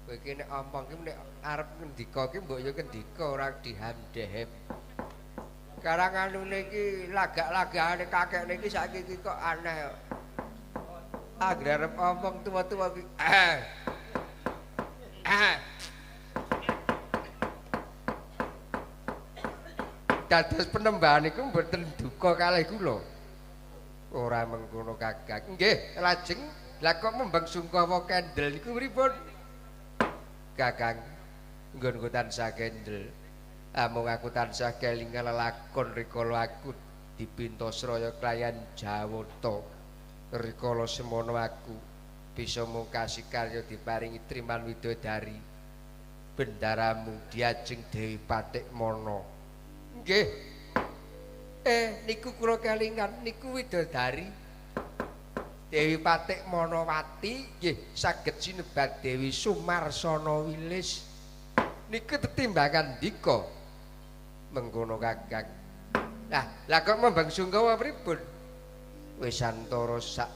Kowe iki nek omong ki nek arep ngendika ki mbok ya ngendika ora dihamdehem. Karang anune iki lagak-lagakane kakekne iki saiki iki kok aneh. Anggere arep omong tuwa-tuwa ki. Dados penembahan iku mboten duka kalih kula. Ora mengkono Kakang. Nggih, lajeng lah kok membeng sungkawa kendel niku pripun? Kakang, nggonku tansah kendel. Amung aku tansah kelingan lelakon rikala aku dipintasraya klayan Jawata. Rikala semono aku bisa mungkasi karya diparingi triman widodari. Bendaramu diajeng Dewi Patikmana. Nggih. Niku kula kelingan niku widodari Dewi Patikmanawati nggih saged sinebat Dewi Sumarsana Wilis. Niku tetimbangan ndika mengkono Kakang. Lah, lah kok membang sungkawa pripun? Wis antara sak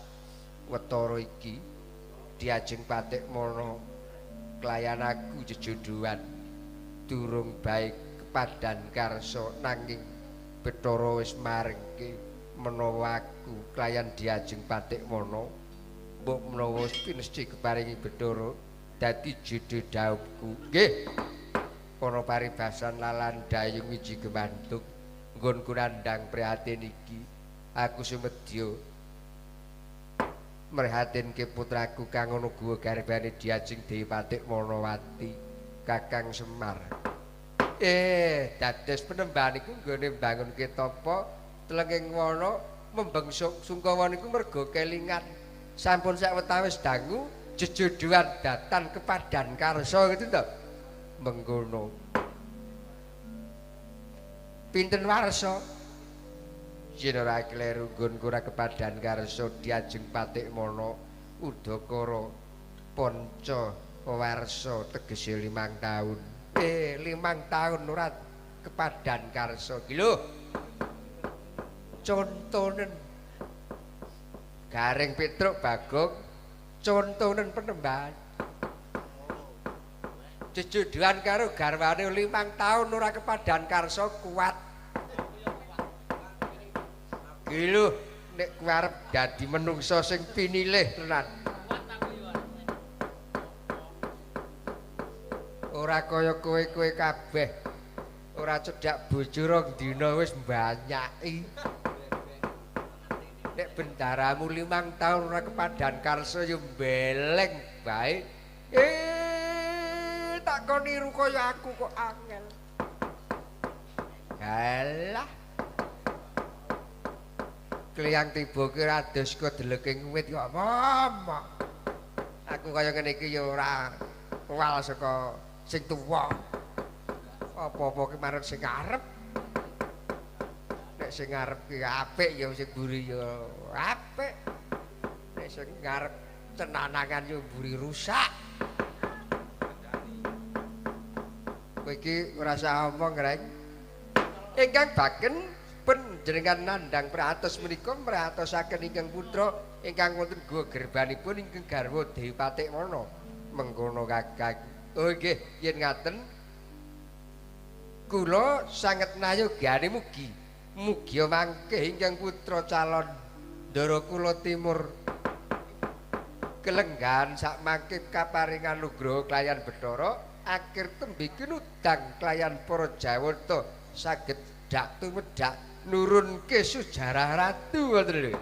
wetara iki diajeng Patikmana klayan aku jejodohan durung baik kepadan karsa nanging Bathara wis marengke menawa aku klayan diajeng Patikmana mbok menawa wis pinesti keparingi Bathara dadi jodho dhaupku. Nggih. Ana paribasan lalan dayung wiji gemantuk nggonku nandhang prihatin iki aku sumedya mrihatinke putraku kang ana guwa garbane diajeng Dewi Patikmanawati Kakang Semar. Dados penembahan iku nggone mbangunke tapa telenging wana membeng sungkawa niku merga kelingan sampun sawetawis dangu jejodohan datan kepadan karsa gitu to. Mengkono. Pinten warsa? Yen ora kleru nggonku ora kepadan karsa diajeng Patikmana udakara panca warsa tegese 5 taun. 5 taun ora kepadan karsa iki lho. Contonen Gareng Petruk Bagong contonen penembahan. Jejodohan karo garwane 5 taun ora kepadan karsa kuat. Iki lho nek kowe arep dadi menungsa sing pinilih tenan. Ora kaya kowe-kowe kabeh. Ora cedhak bojo rong dina wis mbanyaki. Nek bendaramu 5 taun ora kepadan karsa ya mbeleng bae. Tak kon niru kaya aku kok angel. Galah. Kliyang tiba ki rados kok deleking wit kok momok. Aku kaya ngene iki ya ora kuwal saka sing tuwa. Apa-apa ki marang sing arep. Nek sing ngarep ki apik ya sing mburi ya apik. Nek sing ngarep cenanangan ya mburi rusak. Kowe iki ora usah omong, Reng. Ingkang baken panjenengan nandhang pratos menika mratosaken ingkang putra ingkang wonten guwa gerbanipun ingkang garwa Dewi Patikmana. Mengkono Kakang. Oh nggih, yen ngaten kula sanget nayogane mugi mugi mangke ingkang putra calon ndara kula timur kelenggahan sak mangke kaparingan nugraha klayan Bathara akhir tembe kinudang klayan para Jawata saged dak tumedhak nurunke sejarah ratu ngoten lho.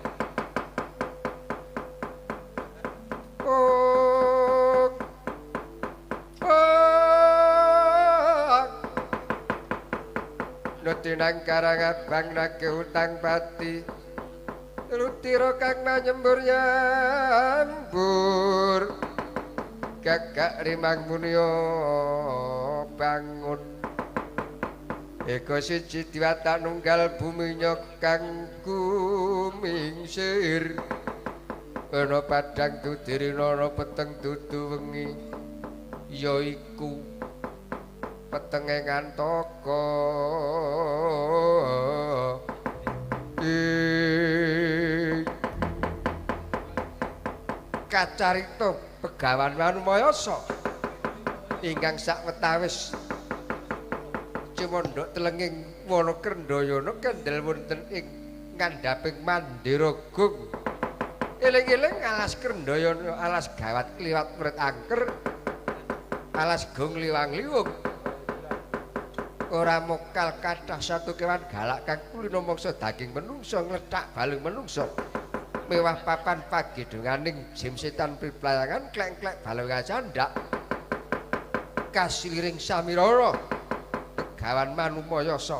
Oh. Oh. Nutinang karang abang nagih utang pati Lutira kang manyembur nyambur gagak rimang munyo bangun Eko siji diwata nunggal buminya kang kumingsir ana padhang dudirina ana peteng dudu wengi ya iku petenge ngantaka. Kacarita Begawan Wanumayasa ingkang sawetawis cumandhak telenging wana Krendhayana kendel wonten ing ngandhaping Mandira Gung. Eling-eling alas Krendhayana, alas gawat kliwat writ angker, alas gong liwang-liwung. Ora mokal kathah satu kewan galak kang kulino mangsa daging menungsa nglethak balung menungsa. Mewah papan pagedhonganing jim setan priplayangan klek-klek balung candak. Kasiliring samirara Begawan Manumayasa.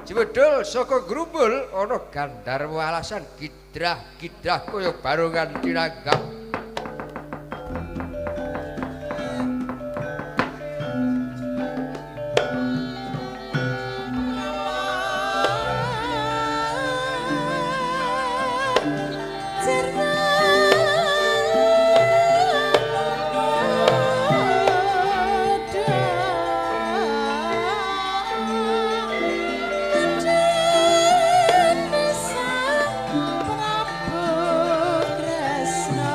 Jebedul saka grumbul ana gandharwa alasan gidrah-gidrah kaya barongan tinanggap. Kresna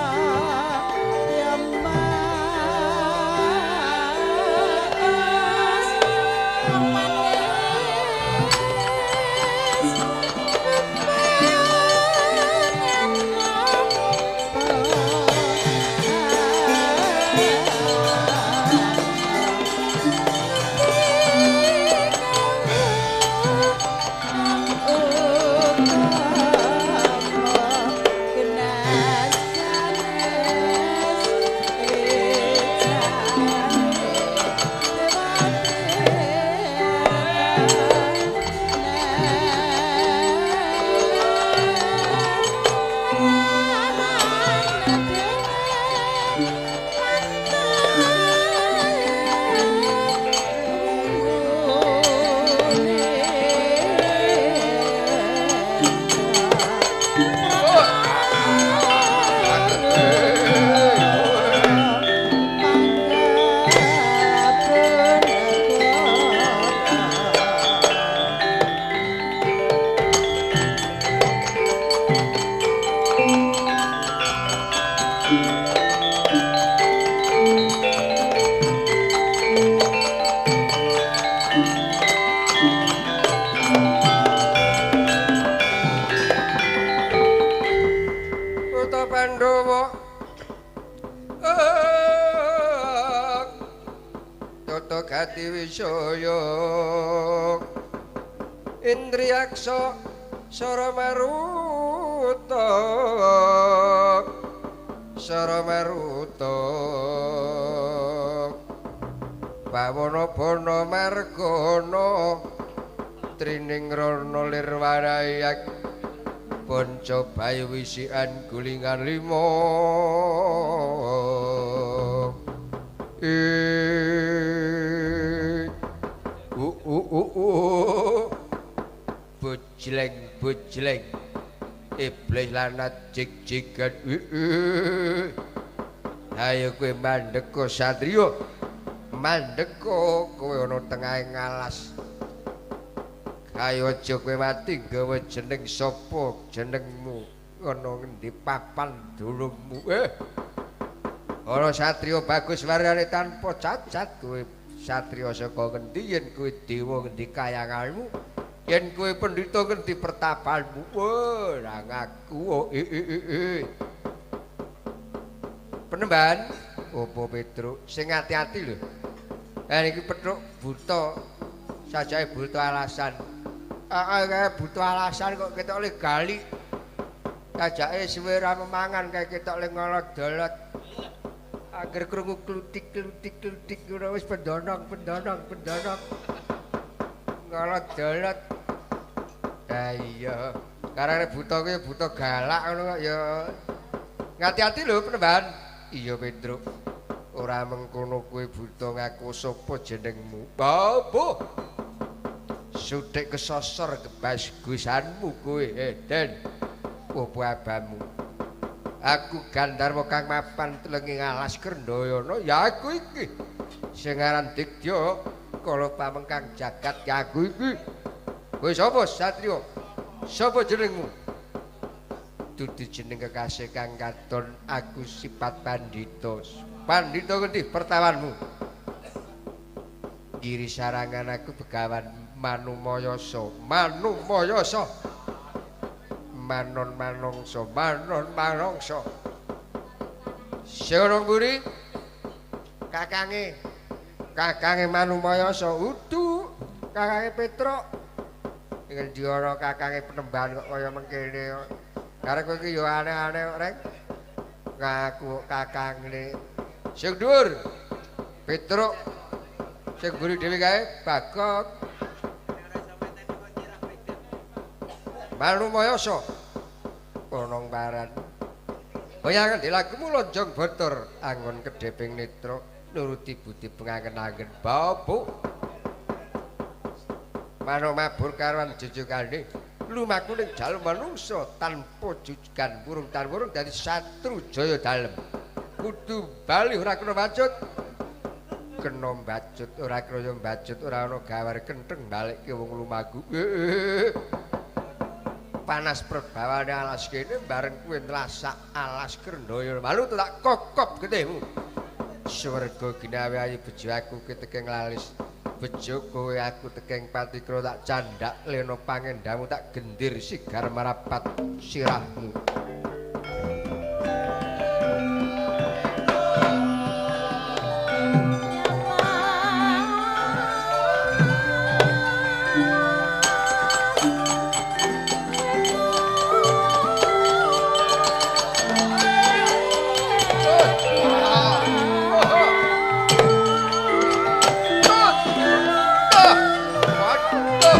Tata gati wisaya Indriyaksa Sara Maruta Sara Maruta Bawana bana margana Trining rana lirwarayak Panca bayu wisikan gulingan lima Bojleng bojleng iblis lanat jig-jigan. Ayo kowe mandeka satriya, mandeka kowe ana tengahe ngalas. Ayo aja kowe mati gawa jeneng sapa jenengmu ana ngendi papan dulungmu. Ana satriya bagus waryane tanpa cacat kowe satriya saka ngendi yen kowe dewa ngendi kayanganmu yen kowe pendhita ngendi pertapanmu. Ora ngaku. Penemban opo Petruk sing ati-ati lho. Iki Petruk buta sajake buta alasan. Kae buta alasan kok ketok le gali. Sajake suwe ra memangan kae ketok le ngolot-dolot. Angger krungu klutik-klutik-klutik ngono wis pendonong pendonong pendonong. Ngolot-dolot. Ha iya, karane buta kuwi buta galak ngono kok ya. Ngati-ati lho penemban. Iya Petruk. Ora mengkono kowe buta ngaku sapa jenengmu. Apa? Suthik kesosor kebas gusanmu kowe, Den. Apa abamu? Aku Gandharwa kang mapan telenging alas Krendhayana ya aku iki. Sing aran Digdya kala pamengkang jagat ya aku iki. Kowe sapa satriya? Sapa jenengmu? Dudu dijeneng kekasih kang katon aku sifat pandhita. Pandhita ngendi pertawanmu? Giri sarangan aku begawan Manumayasa, Manumayasa. Manon manungsa, manon manungsa. Sing ana mburi kakange, kakange Manumayasa udu, kakange Petruk. Ngendi ana kakange penembahan kok kaya mengkene. Karep kowe iki ya aneh-aneh kok, Reng. Ngaku kakangne. Sing dhuwur Petruk. Sing mburi dhewe kae Bagong. Manumayasa ana paran. Bayangan dilakumu lonjong botor angon kedheping netra nuruti budi pengangen-angen babuk. Mano mabur karuan jejogane lumaku ning dalem manungsa tanpa jujugan wurung tan wurung dadi satru jaya dalem. Kudu bali ora kena bacut. Kena bacut ora kaya bacut ora ana gawar kentheng balikke wong lumaku. Panas perbawane alas kene bareng kowe nlasak alas Krendaya malu tak kokop getihmu. Swarga ginawe ayu bejo aku ketekeng lalis. Bejo kowe aku tekeng patikra tak candhak lena pangendamu tak gendir sigar marapat sirahmu. Waduh.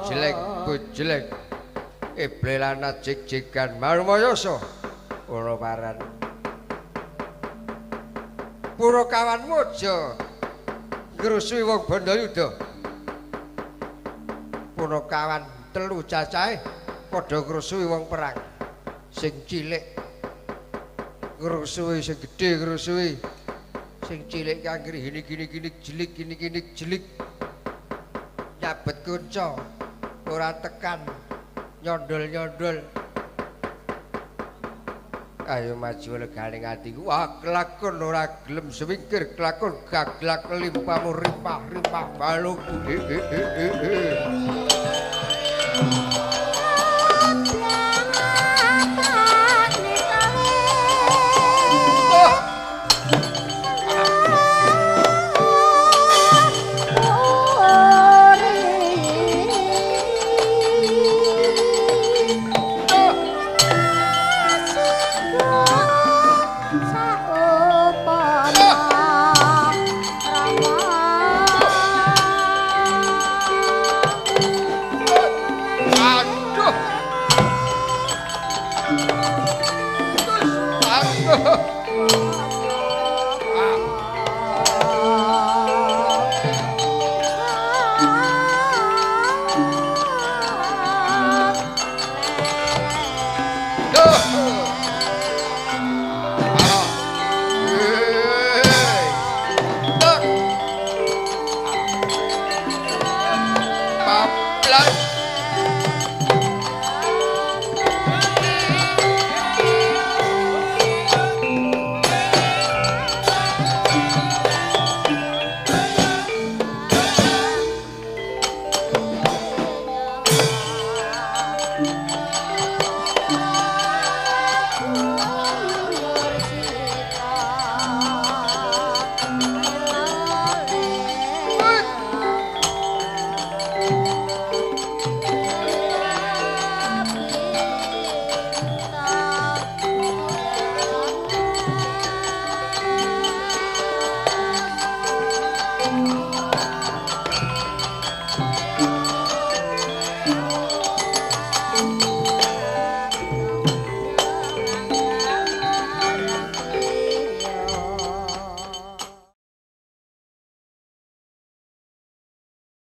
Bojleng bojleng eblelana jig-jigan marmayasa ora paran. Purakawanmu aja ngrusuhi wong Bandayuda. Punakawan telu cacahe padha ngrusuhi wong perang. Sing cilik ngrusuhi sing gedhe ngrusuhi. Sing cilik kangger gini gini gini jelik gini gini jelik. Nyabet kunca ora tekan nyondol-nyondol. Ayo maju leganing atiku. Wah, kelakon ora gelem sewingkir, kelakon gaglak limpamu rimpah-rimpah balungku.